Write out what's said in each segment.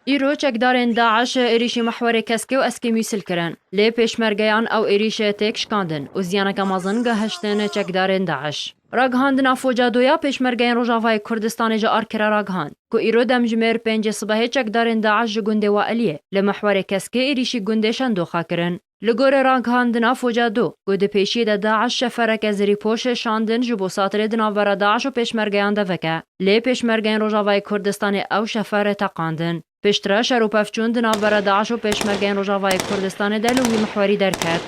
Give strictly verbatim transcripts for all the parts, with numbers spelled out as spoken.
Îro çekdarên DAIŞ êrîşî mihwerê Keskê û Eskê Mûsil kirin. Lê pêşmergeyan ew êrîş têk şikandin û ziyaneke mezin gihiştin çekdarên DAIŞ. Ragihandina foca do ya pêşmergeyên Rojavayê Kurdistanê ji Arkirê ragihand ku îro demjimêr pêncê sibehê çekdarên DAIŞ ji gundê Wailiyê li mihwerê Keskê êrîşî gundê Şendoxa kirin. Li gorî ragihandina foca do, ku di pêşiyê de DAIŞ şefereke zirîpoş şandin ji bo satirê di navbera DAIŞ û pêşmergeyan de veke. Lê pêşmergeyên Rojavayê Kurdistanê ew şefer teqandin. Piştre şer û pevçûn di navbera DAIŞ û pêşmergeyên Rojavayê Kurdistanê de li wî mihwerî derket.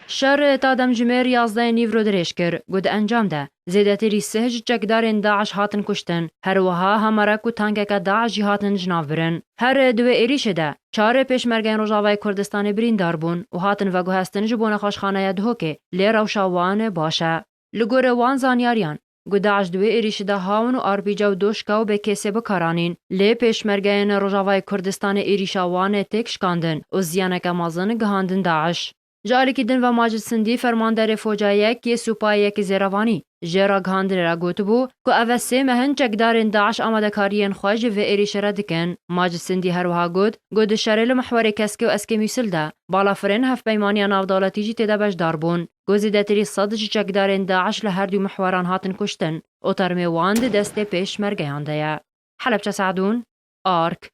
Şer ta demjimêr yazdehê nîvro dirêj kir, ku di encam de zêdetirî sih ji çekdarên DAIŞ hatin kuştin. Her wiha hemarek û tankeke DAIŞ jî hatin ji nav birin. Her di wê êrîşê de çar pêşmergeyên Rojavayê Kurdistanê birîndar bûn û hatin veguhestin ji bo nexweşxaneya Duhokê, lê rewşa wan baş e. Li gorî wan zanyariyan, ku DAIŞ di wê êrîşê de hawin û R P G û doşka û bê kêsê bi kar anîn, lê pêşmergeyên Rojavayê Kurdistanê êrîşa wan têk şikandin û ziyaneke mezin gihandin DAIŞ. Ji alîkî din ve Macid Sindî, fermanderê foca yek yê Supayê Yekê Zêrevanî, ji ragihandinê re gotibû ku ev e sê meh in çekdarên DAIŞ amadekariyên xwe ji vê êrîşê re dikin. Macid Sindî her wiha got ku di şerê li mihwerê Keskê û Eskê Mûsil de balafirên hevpeymaniya navdewletî jî tê de beşdar bûn. Ku zêdetirî sed ji çekdarên DAIŞ li her du mihweran hatin kuştin û termê wan di destê pêşmergeyan de ye. Helebçe Se'dûn, ARK.